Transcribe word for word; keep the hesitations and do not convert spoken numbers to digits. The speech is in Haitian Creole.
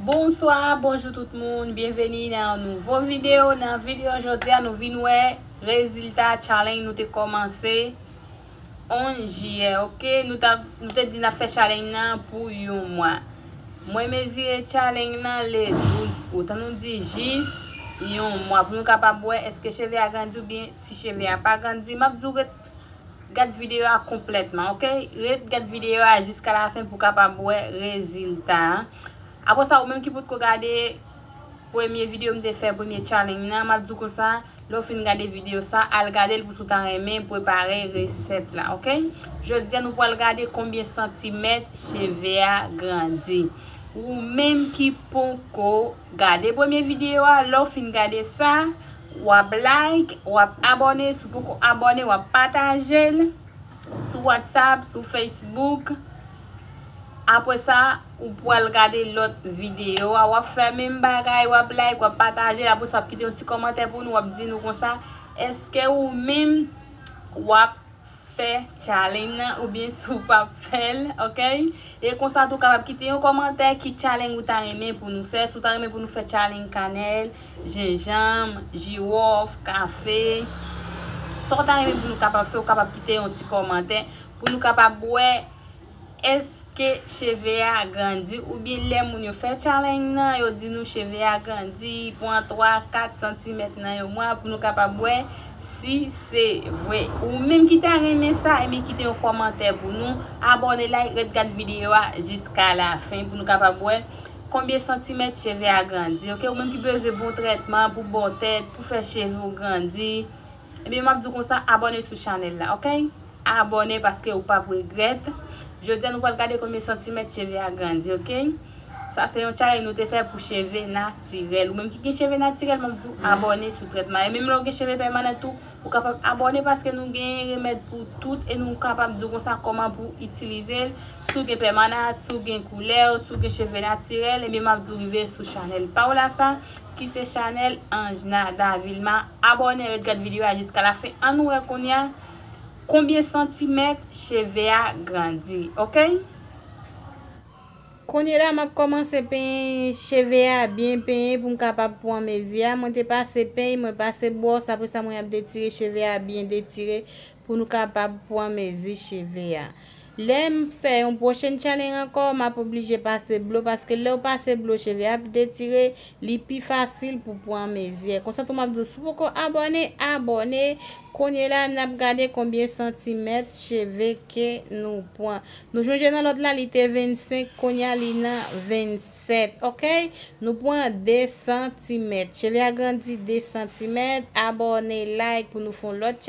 Bonswa, bonjou tout moun, byenveni nan yon nouvo videyo. Nan videyo jodi a, nou vin wè rezilta challenge nou te kòmanse onz jiyè, oke? Nou t ap, nou te di n ap fè challenge nan pou yon mwa. Mwen mezire challenge nan le douz out, ann nou di jis yon mwa, pou nou kapab wè èske cheve a grandi oubyen si cheve a pa grandi. M ap di w ret gad videyo a konplètman, oke? Ret gad videyo a jiska lafen pou w kapab wè rezilta a. Apre sa, ou menm ki potko gade premye videyo m te fè, premye challenge nan, m ap di w konsa, lè w fin gade videyo sa, al gade l pou si w ta renmen prepare resèt la, oke? Jodi a, nou pral gade konbyen santimèt cheve a grandi. Ou menm ki poko gade premye videyo a, lè w fin gade sa, w ap like, w ap abòne, si w poko abòne, w ap pataje l sou WhatsApp, sou Facebook. Apre sa, ou pral gade lòt videyo a, w ap fè menm bagay, w ap like, w ap pataje l. Apre sa, w ap kite yon ti kòmantè pou nou, w ap di nou konsa, èske ou menm w ap fè challenge nan oubyen si w p ap fè l, oke? E konsa tou, w kapab kite yon kòmantè ki challenge ou ta renmen pou nou fè. Si w ta renmen pou nou fè challenge kanèl, jenjanm, jiwòf, kafe, sa w ta renmen pou nou kapab fè, ou kapab kite yon ti kòmantè pou nou kapab wè èske cheve a grandi oubyen lè moun yo fè challenge nan, yo di nou cheve a grandi, pran twa, kat santimèt nan yon mwa pou nou kapab wè si se vre. Ou menm ki ta renmen sa, ebyen kite yon kòmantè pou nou, abòne, like, ret gad videyo a jiska lafen pou nou kapab wè konbyen santimèt cheve a grandi, oke? Ou menm ki bezwen bon trètman pou bò tèt, pou fè cheve w grandi, ebyen, m ap di w konsa, abòne sou chanèl la, oke? Abòne paske ou p ap regrèt. Jodi a, nou pral gade konbyen santimèt cheve a grandi, oke? Sa se yon challenge nou te fè pou cheve natirèl. Ou menm ki gen cheve natirèl, m ap di w abòne sou trètman. E menm lè w gen cheve pèmanan tou, ou kapab abòne paske nou gen remèd pou tout e nou kapab di w konsa kòman pou itilize l. Si w gen pèmanan, si w gen koulè, si w gen cheve natirèl, ebyen m ap di w rive sou chanèl pa w la sa, ki se chanèl Anjna Davilma. Abòne, ret gad videyo a jiska lafen. Ann nou wè kounye a konbyen santimèt cheve a grandi, oke? Kounye la, m ap kòmanse penyen cheve a, byen penyen pou m kapab pran mezi a. Mwen te pase peny, mwen pase bwòs, apre sa mwen ap detire cheve a, byen detire pou nou kapab pran mezi cheve a. Lè m fè yon pwochen challenge ankò, m ap oblije pase blo, paske lè w pase blo, cheve a ap detire, li pi fasil pou pran mezi. Konsa tou m ap di w, si w poko abòne, abòne. Kounye la, n ap gade konbyen santimèt cheve ke nou pran. Nou sonje nan lòt la, li te vennsenk, kounye a li nan vennsèt, oke? Nou pran de santimèt. Cheve a grandi de santimèt. Abòne, like pou nou fè yon lòt